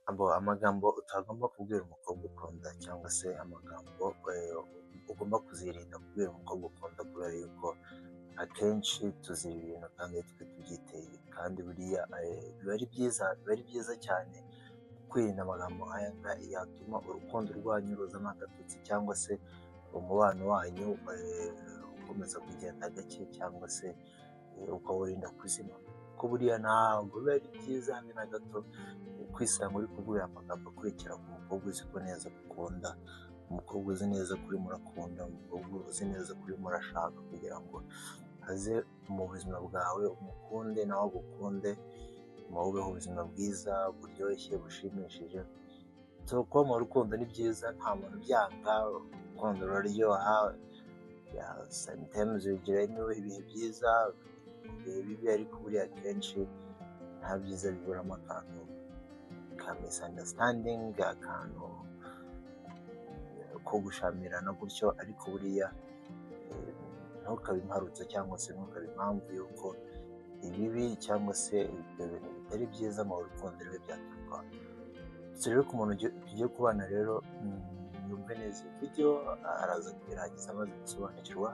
Amagambo utagomba kubwira umukobwa ukunda, cyangwa se amagambo ugomba kuzirinda kubwira umukobwa ukunda, kubera yuko akenshi tuzira ibintu kandi twe tubyiteye. Kandi buriya biba ari byiza cyane kwirinda amagambo nk'aya ngaya yatuma urukundo rwanyu ruzamo agatotsi, cyangwa se umubano wanyu ukomeza kugenda gake, cyangwa se ukawurinda kuzima. Kuko buriya ntabwo biba ari byiza habe na gato kwisanga uri kuvuga aya magambo akurikira ku mukobwa uzi ko neza ukunda, umukobwa uzi neza ko urimo urakunda, umukobwa uzi neza ko urimo urashaka kugira ngo aze mu buzima bwawe, umukunde nawe agukunde, mubeho ubuzima bwiza buryoshye bushimishije. So kuba mu rukundo ni byiza, nta muntu ubyanga, urukundo ruraryoha. Sometimes rugira ibihe byiza, ibihe bibi, ariko buriya akenshi nta byiza biburamo akantu ka misunderstanding, akantu ko gushamirana gutyo. Ariko buriya ntukabe imparutso cyangwa se ntukabe impamvu y'uko ibibi cyangwa se ibyo bintu bitari byiza mu rukundo bibe byaturukaho. So rero ku muntu tugiye kubana rero, yumve neza iyi video, araza kubirangiza amaze gusobanukirwa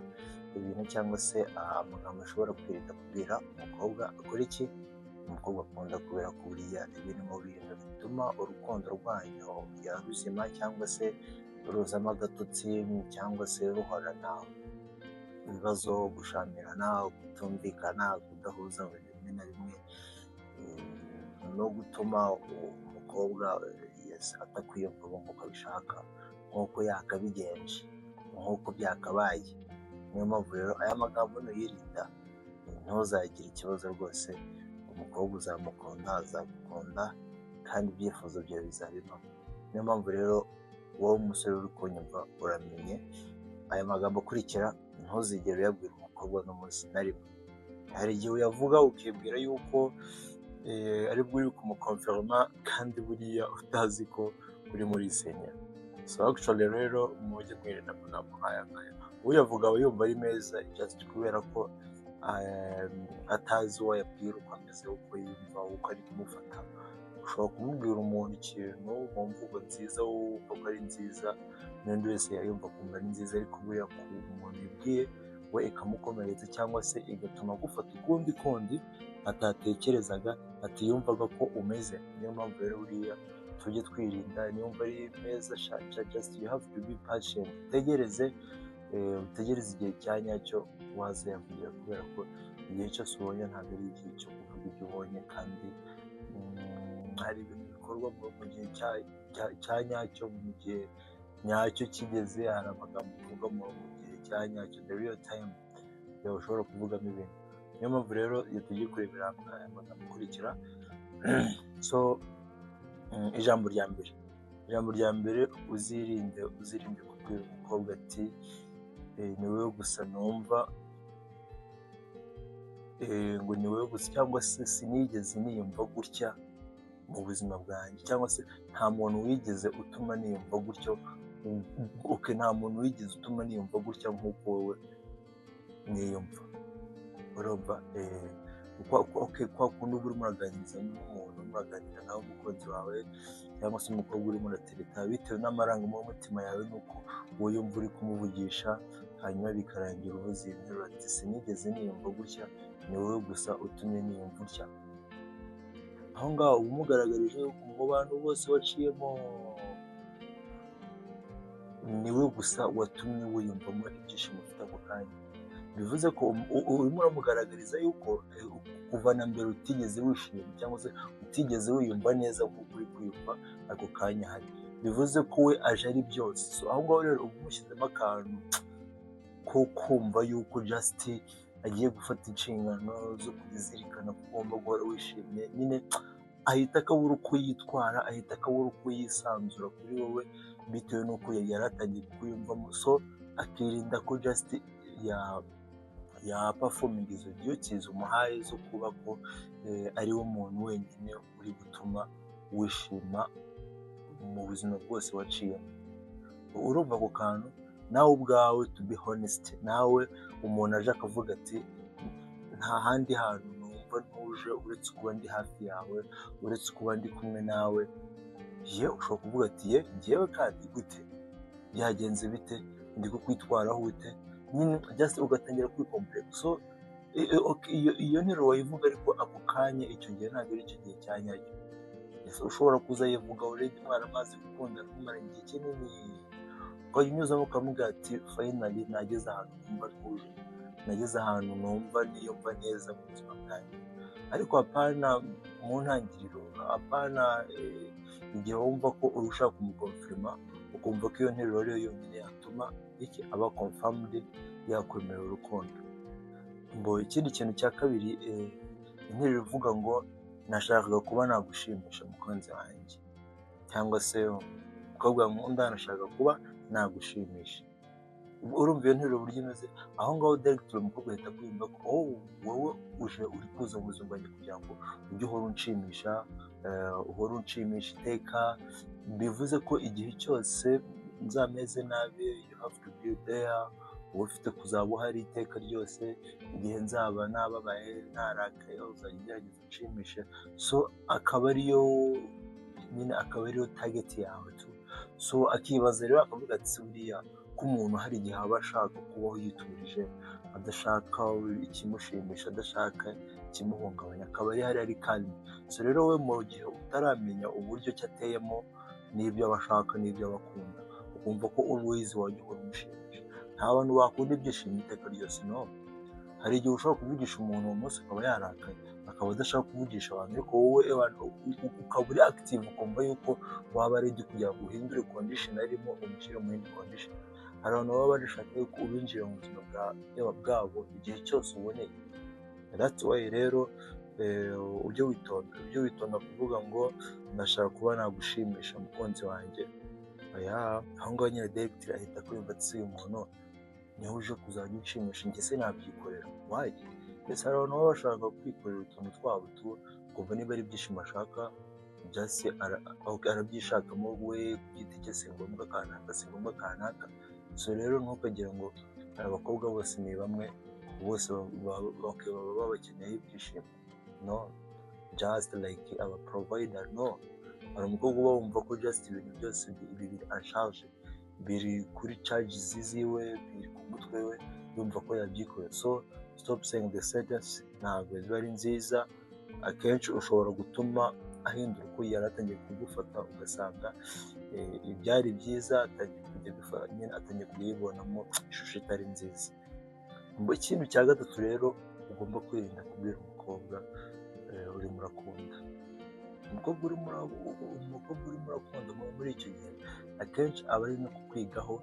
ibintu cyangwa se amagambo ashobora kwirinda kubwira umukobwa akora iki, umukobwa akunda, kubera ko buriya biri mu bintu bituma urukundo rwanyu ruzima, cyangwa se ruzamo agatotsi, cyangwa se ruhorana ibibazo, gushamirana, kutumvikana, kudahuza mu bintu bimwe na bimwe, no gutuma umukobwa atakwiyumvamo nk'uko abishaka, nk'uko yakabigenje, nk'uko byakabaye. Niyo mpamvu rero aya magambo nuyirinda ntuzagire ikibazo rwose, umukobwa uzamukunda, azagukunda, kandi ibyifuzo byawe bizaba impamo. Niyo mpamvu rero wowe umusore uri kunyumva, uramenye aya magambo akurikira ntuzigere uyabwira umukobwa n'umunsi na rimwe. Hari igihe uyavuga ukibwira yuko aribwo uri kumuconfirma, kandi buriya utazi ko uri muri senyera. So actually rero mujye mwirinda amagambo nk'aya ngaya. Uyavuga aba yumva ari meza, just kubera ko atazi uwo ayabwira uko ameze, uko yiyumva, uko ari kumufata. Ushobora kumubwira umuntu ikintu mu mvugo nziza, wowe wumva ko ari nziza, n'undi wese yayumva akumva ari nziza, ariko buriya ku muntu uyibwiye we ikamukomeretsa, cyangwa se igatuma agufata ukundi kundi atatekerezaga, atiyumvaga ko umeze. Niyo mpamvu rero buriya tujye twirinda. Niyo ari meza, just you have to be patient, utegereze, utegereze igihe cya nyacyo wazayavugira, kubera ko igihe cyose ubonye ntabwo ari igihe cyo kuvuga ibyo ubonye. Kandi hari ibintu bikorwa mu gihe cya nyacyo, mu gihe nyacyo kigeze. Hari amagambo uvuga mu gihe cya nyacyo, the real time ushobora kuvugamo ibintu. Niyo mpamvu rero iyo tugiye kurebera hamwe aya magambo akurikira. So ijambo rya mbere uzirinde kubwira umukobwa ati: "Ni wowe gusa numva," ngo "ni wowe gusa," cyangwa se "sinigeze niyumva gutya mu buzima bwanjye," cyangwa se "nta muntu wigeze utuma niyumva gutyo." Okay, "nta muntu wigeze utuma niyumva gutya nk'uko wowe niyumva." Urumva okay, kwa kundi uba urimo uraganiriza n'umuntu, muraganira nawe umukunzi wawe cyangwa se umukobwa urimo uratereta, bitewe n'amarangamutima yawe n'uko wiyumva uri kumuvugisha, hanyuma bikarangira uvuze iyi nteruro ati: "Sinigeze niyumva gutya, ni wowe gusa utumye niyumva utya." Aho ngaho uba umugaragarije yuko mu bantu bose waciyemo ni we gusa watumye wiyumvamo ibyishimo ufite ako kanya. Bivuze ko urimo uramugaragariza yuko kuva na mbere utigeze wishima, cyangwa se utigeze wiyumva neza nk'uko uri kwiyumva ako kanya hari. Bivuze ko we aje ari byose. So aho ngaho rero uba umushyizemo akantu ko kumva yuko just agiye gufata inshingano zo kuzirikana ko ugomba guhora wishimye nyine. Ahita akabura uko yitwara, ahita akabura uko yisanzura kuri wowe, bitewe n'uko yari atangiye kukwiyumvamo. So akirinda ko just ya performinga izo duties umuhaye zo kuba ko ari we muntu wenyine uri gutuma wishima mu buzima bwose waciyemo. Urumva ako kantu nawe ubwawe, to be honest, nawe umuntu aje akavuga ati: "Nta handi hantu numva ntuje uretse kuba ndi hafi yawe, uretse kuba ndi kumwe nawe," Ye, ushobora kuvuga ati: "Ye, njyewe kandi gute? Byagenze bite? Ndi kukwitwaraho ute?" Nyine just ugatangira kwikompleka. So okay, iyo nteruro wayivuga, ariko ako kanya, icyo gihe ntabwo ari icyo gihe cya nyacyo. Ese ushobora kuzayivuga already mwaramaze gukundana, mumaranye igihe kinini, ukajya unyuzamo ukamubwira ati: "Finally nageze ahantu numva ntuje, nageze ahantu numva niyumva neza mu buzima bwanjye." Ariko hapana mu ntangiriro, hapana igihe wumva ko uri ushaka kumuconfirma, ukumva ko iyo nteruro ariyo yonyine yatuma iki aba confirmed, yakwemerera urukundo. Ngo ikindi kintu cya kabiri, interuro ivuga ngo: "Nashakaga kuba nagushimisha, mukunzi wanjye," cyangwa se "Umukobwa nkunda, nashaka kuba nagushimisha." Urumva iyo nteruro uburyo imeze? Aho ngaho direct umukobwa ahita akwumva ko: "Oh, wowe uje uri kuza mu buzima bwanjye kugira ngo ujye uhora unshimisha, uhore unshimisha iteka, bivuze ko igihe cyose nzameze nabi, you have to be there, uba ufite kuzaba uhari iteka ryose. Igihe nzaba nababaye, narakaye, uzajya ugerageza unshimishe." So akaba ariyo nyine, akaba ariyo target yawe tu. So akibaza rero, akavuga ati: "Buriya ko umuntu hari igihe aba ashaka kubaho yiturije, adashaka ikimushimisha, adashaka ikimuhungabanya, akaba ari hari ari calm." So rero we mu gihe utaramenya uburyo ki ateyemo n'ibyo aba ashaka n'ibyo aba akunda, ukumva ko always wajya uhora umushimisha. Nta bantu bakunda ibyishimo iteka ryose, no. Hari igihe ushobora kuvugisha umuntu uwo munsi akaba yarakaye, akaba adashaka kuvugisha abantu, ariko wowe ukaba uri active, ukumva yuko waba ready kugira ngo uhindure condition arimo, umushyire mu yindi condition. Hari abantu baba bashaka yuko ubinjira mu buzima bwabo igihe cyose uboneye. That's why rero ujye witonda, ujye witonda kuvuga ngo: "Ndashaka kuba nagushimisha, mukunzi wanjye." Oya, aho ngaho nyine direct ahita akwumva ati: "Se uyu muntu niwe uje kuzajya unshimisha? Njye se nabyikorera? Why?" Mbese hari abantu baba bashaka kwikorera utuntu twabo tu, kumva niba ari ibyishimo ashaka, just arabyishakamo we ku giti cye, si ngombwa kanaka, si ngombwa kanaka. So rero ntukagire ngo abakobwa bose ni bamwe, bose baba babakeneye ibyishimo. No, just like aba provider, no. Hari umukobwa uba wumva ko just ibintu byose biri en charge, biri kuri charge ziwe, biri ku mutwe we, yumva ko yabyikorera. So stop saying the sentence, ntabwo ziba ari nziza. Akenshi ushobora gutuma ahindura uko yari atangiye kugufata, ugasanga ibyari byiza atangiye kujya nyine atangiye kujya yibonamo ishusho itari nziza. Ikintu cya gatatu rero ugomba kwirinda kubwira umukobwa urimo urakunda, umukobwa urimo urakunda muri icyo gihe, akenshi aba ari no kukwigaho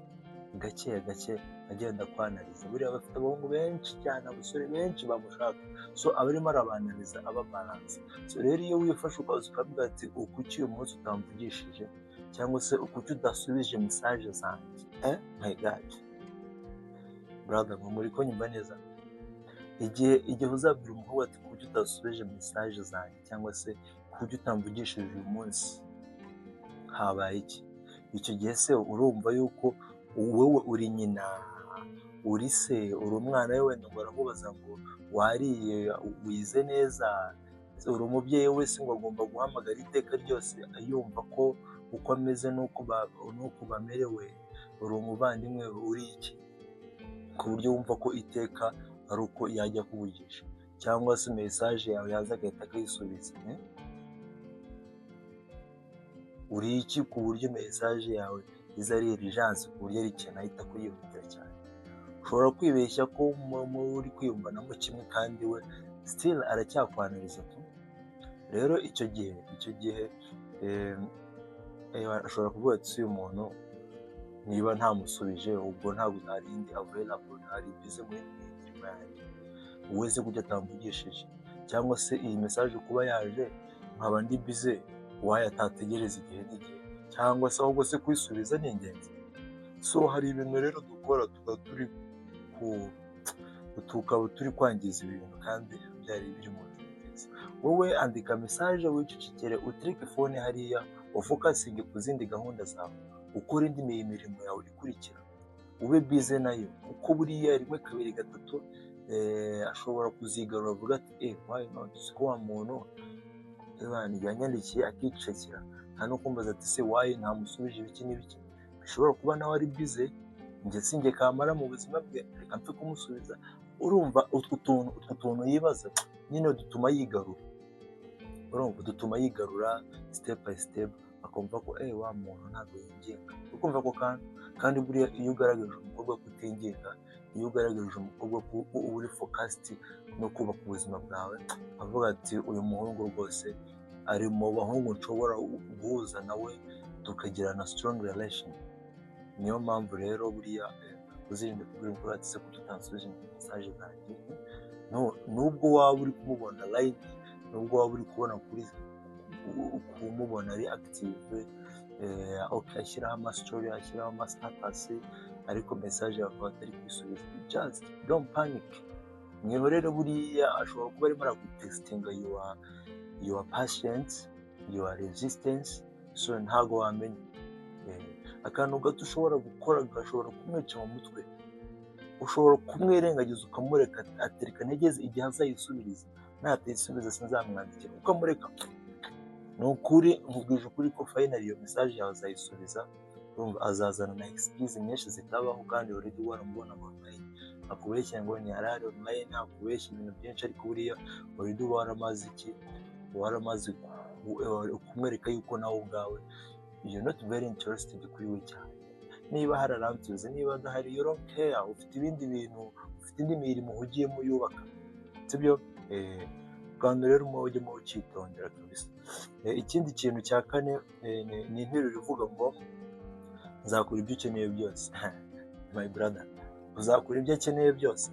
gake gake, agenda akwanariza. Buriya bafite abahungu benshi cyane, abasore benshi bamushaka, so aba arimo arabanariza, aba balance. So rero iyo wifashe ukaza ukavuga ati: "Kuki uyu munsi utamvugishije?" cyangwa se "Kuki udasubije message zanjye?" Eh, my God, brother, ngo muri ko nyumva neza. Igihe uzabwira umukobwa ati: "Kuki udasubije message zanjye?" cyangwa se "Kuki utamvugishije uyu munsi? Habaye iki?" Icyo gihe se urumva yuko wowe uri nyina, uri se, uri umwana we? Wenda ngo aramubaza ngo: "Wariye? Wize neza?" Uri umubyeyi wese ngo agomba guhamagara iteka ryose yumva ko uko ameze n'uko bamerewe? Uri umuvandimwe? Uri iki ku buryo wumva ko iteka ari uko yajya kuvugisha, cyangwa se message yawe yaza agahita akayisubiza, eh? Uri iki ku buryo message yawe iza ari urgence, ku buryo ari ikintu ahita kuyihutira cyane? Ushobora kwibeshya ko muri kwiyumvanamo kimwe, kandi we still aracyakwanariza tu. Rero icyo gihe ashobora kuvuga ati: "Uyu muntu niba ntamusubije, ubwo ntabwo narindi available, nari busy muri mirimo yanjye. Wowe se kuki atamvugishije? Cyangwa se iyi message kuba yaje nkaba ndi busy, wayo atategereza igihe n'igihe? Cyangwa se ahubwo se kuyisubiza ni ingenzi?" So hari ibintu rero dukora tukaba turi kwangiza ibintu kandi byari biri mu nzira nziza. Wowe andika message, wicecekere, utereke phone hariya, ufocusinge ku zindi gahunda zawe, ukore indi mirimo yawe ikurikira, ube busy nayo, kuko buriya rimwe, kabiri, gatatu, ashobora kuzigarura avuga ati: "Eh, why not? Siko wa muntu yanyandikiye akicecekera, Nta no kumbaza ati: "Se why ntamusubije?" Ibiki n'ibiki. Bishobora kuba nawe ari busy, njye sinjye kamara mu buzima bwe, reka mpfe kumusubiza. Urumva utwo tuntu yibaza nyine dutuma yigarura. Urumva dutuma yigarura step by step, akumva ko wa muntu ntabwo yinginga. Ukumva ako kantu. Kandi buriya iyo ugaragaje umukobwa ko utinginga, iyo ugaragaje umukobwa ko uba uri focused no kubaka ubuzima bwawe, avuga ati: "Uyu muhungu rwose ari mu bahungu nshobora guhuza nawe tukagirana strong relation." Niyo mpamvu rero buriya uzirinde kubwira umukobwa ati: "Se kuki utansubije message zanjye?" No, nubwo waba uri kumubona line, nubwo waba uri kubona kuri kumubona ari active, okay, ashyiraho amastory, ashyiraho amastatus, ariko message akaba atari kwisubiza, just don't panic, mwihorere. Buriya ashobora kuba arimo aragutestinga your patience, your resistance. So ntago wamenya. Akantu gato ushobora gukora gashobora kumwica mu mutwe. Ushobora kumwirengagiza, ukamureka, atereka ntegeze igihe azayisubiriza, natayisubiza sinzamwandikira, ukamureka. Ni ukuri, nkubwije ukuri ko finally iyo message yawe azayisubiza. Urumva azazana na excuse nyinshi zitabaho, kandi already waramubona online, akubeshya ngo ntiyari online, akubeshya ibintu byinshi, ariko buriya already uba waramaze iki, waramaze kumwereka yuko nawe ubwawe you're not very interested kuri we cyane. Niba hari aransubiza, niba adahari, you don't care, ufite ibindi bintu, ufite indi mirimo uhugiyemo yubaka, sibyo? Rwanda rero mujye mucyitondera kabisa. Ikindi kintu cya kane ni interuro ivuga ngo: "Nzakora ibyo ukeneye byose." My brother, uzakora ibyo akeneye byose?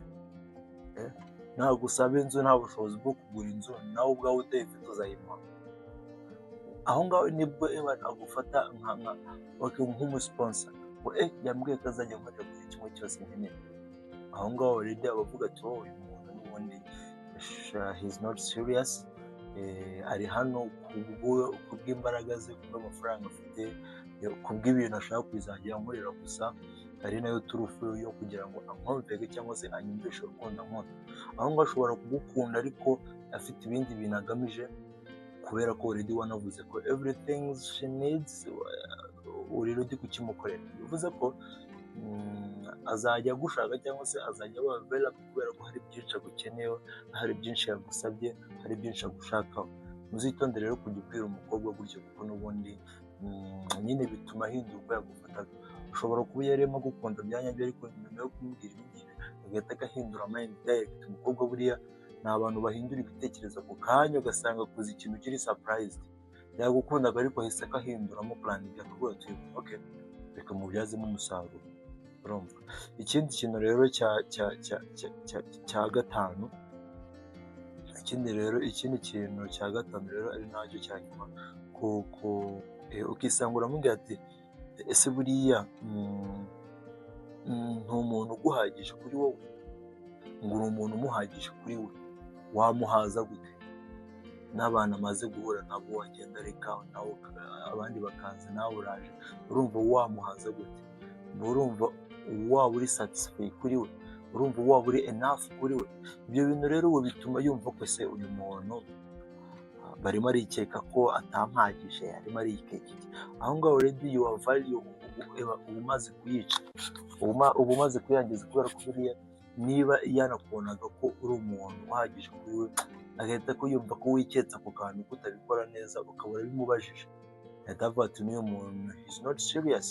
Ntabwo usaba inzu, nta bushobozi bwo kugura inzu, nawe ubwawe utayifite uzayimuha? Aho ngaho nibwo eba agufata nk'umusponsor, ngo yambwiye ko azajya ankorera buri kimwe cyose nkeneye. Aho ngaho already aba avuga ati: "Oh, uyu muntu n'ubundi he is not serious, ari hano kubw'imbaraga ze, kubw'amafaranga afite, kubw'ibintu ashaka kuzajya ankorera gusa, ari nayo turufu yo kugira ngo anconvince cyangwa se anyumvishe urukundo ankunda." Aho ngaho ashobora kugukunda ariko afite ibindi bintu agamije, kubera ko already wanavuze ko everything she needs uri ready kukimukorera. Bivuze ko azajya agushaka cyangwa se azajya aba available kubera ko hari byinshi agukeneyeho, hari byinshi yagusabye, hari byinshi agushakaho. Muzitondere rero kujya ubwira umukobwa gutyo, kuko n'ubundi nyine bituma ahindura uko yagufataga. Ushobora kuba yarimo agukunda bya nyabyo, ariko nyuma yo kumubwira ibi ngibi agahita agahindura mind direct. Umukobwa buriya ni abantu bahindura ibitekerezo ako kanya, ugasanga akoze ikintu kiri surprised. Yagukundaga ariko ahise akahinduramo plan B, akavuga ati: "Okay, reka mubyazemo umusaruro." Urumva ikindi kintu rero cya gatanu, ikindi kintu cya gatanu rero ari nacyo cya nyuma, ku ukisanga uramubwira ati: "Ese buriya ni umuntu uguhagije kuri wowe?" Ngo uri umuntu umuhagije kuri we? Wamuhaza gute n'abantu amaze guhura nabo, wagenda reka nawe abandi bakaza, nawe uraje? Urumva wamuhaza gute? Urumva waba uri satisfied kuri we? Urumva waba uri enough kuri we? Ibyo bintu rero ubu bituma yumva ko: "Se uyu muntu barimo arikeka ko atampagije, arimo arikeka iki?" Aho ngaho already your value uba umaze kuyica, uba umaze kuyangiza, kubera ko buriya niba yanakubonaga ko uri umuntu uhagije kuri we, agahita ko yumva ko wiketse ako kantu ko utabikora neza, ukaba urabimubajije, ahita avuga ati: "N'uyu muntu is not serious,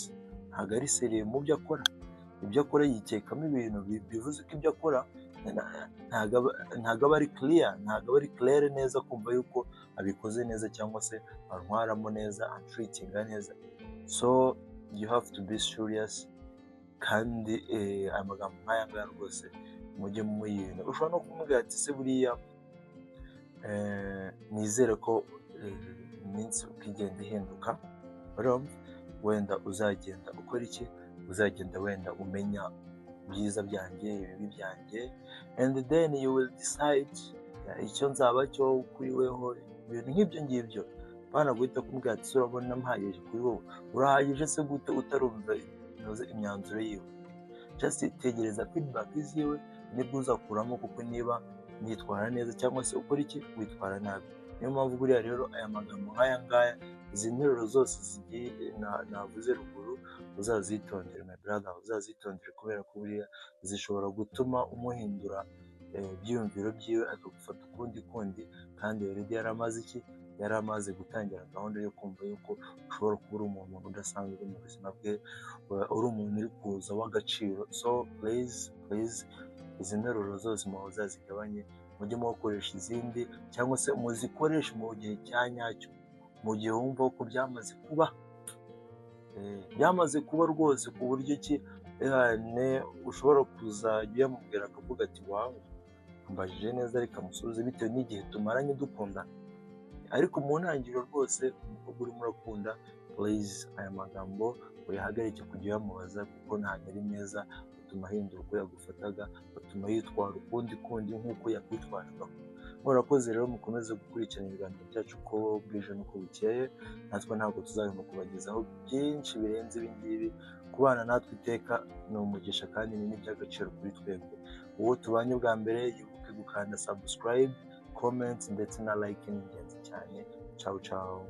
ntabwo ari serious mu byo akora, ibyo akora yikekamo ibintu." Bivuze ko ibyo akora ntabwo aba ari clear, ntabwo aba ari clear neza kumva yuko abikoze neza cyangwa se antwaramo neza, antreatinga neza. So you have to be serious. Kandi aya magambo nk'aya ngaya rwose mujye muyirinda. Ushobora no kumubwira ati: "Se buriya nizere ko iminsi uko igenda ihinduka, urumva wenda uzagenda ukora iki, uzagenda wenda umenya ibyiza byanjye, ibibi byanjye, and then you will decide icyo nzaba cyo kuri weho." Ibintu nk'ibyo ngibyo, bana guhita kumubwira ati: "Urabona mpagije kuri wowe?" Urahagije se gute utarumva imyanzuro yiwe? Just tegereza feedback ziwe, nibwo uzakuramo kuko niba nitwara neza cyangwa se ukora iki, witwara nabi. Niyo mpamvu buriya rero aya magambo nk'aya ngaya uzirinde kuyabwira umukobwa, kuko Izi nteruro zose zigiye navuze ruguru uzazitondere, my brother, uzazitondere, kubera ko buriya zishobora gutuma umuhindura ibyiyumviro byiwe, akagufata ukundi kundi, kandi already yari amaze iki? Yari amaze gutangira gahunda yo kumva yuko ushobora kuba uri umuntu udasanzwe mu buzima bwe, uri umuntu uri kuza w'agaciro. So please, please, izi nteruro zose muzazigabanye, mujye mukoresha izindi, cyangwa se muzikoreshe mu gihe cya nyacyo, mu gihe wumva ko byamaze kuba, byamaze kuba rwose, ku buryo ki ushobora kuzajya uyamubwira akavuga ati: "Wow, ambajije neza, reka musubize," bitewe n'igihe tumaranye dukundana. Ariko mu ntangiriro rwose, umukobwa urimo urakunda, please, aya magambo uyahagarike kujya uyamubaza, kuko ntabwo ari meza. Atuma ahindura uko yagufataga, atuma yitwara ukundi kundi nk'uko yakwitwaragaho. Murakoze rero, mukomeze gukurikirana ibiganiro byacu uko bwije n'uko bukeye. Natwe ntabwo tuzahwema kubagezaho byinshi birenze ibi ngibi. Kubana natwe iteka ni umugisha kandi ni n'iby'agaciro kuri twebwe. Uwo tubanye bwa mbere yibuke gukanda subscribe, comment ndetse na like, ni ingenzi cyane. Ciao ciao.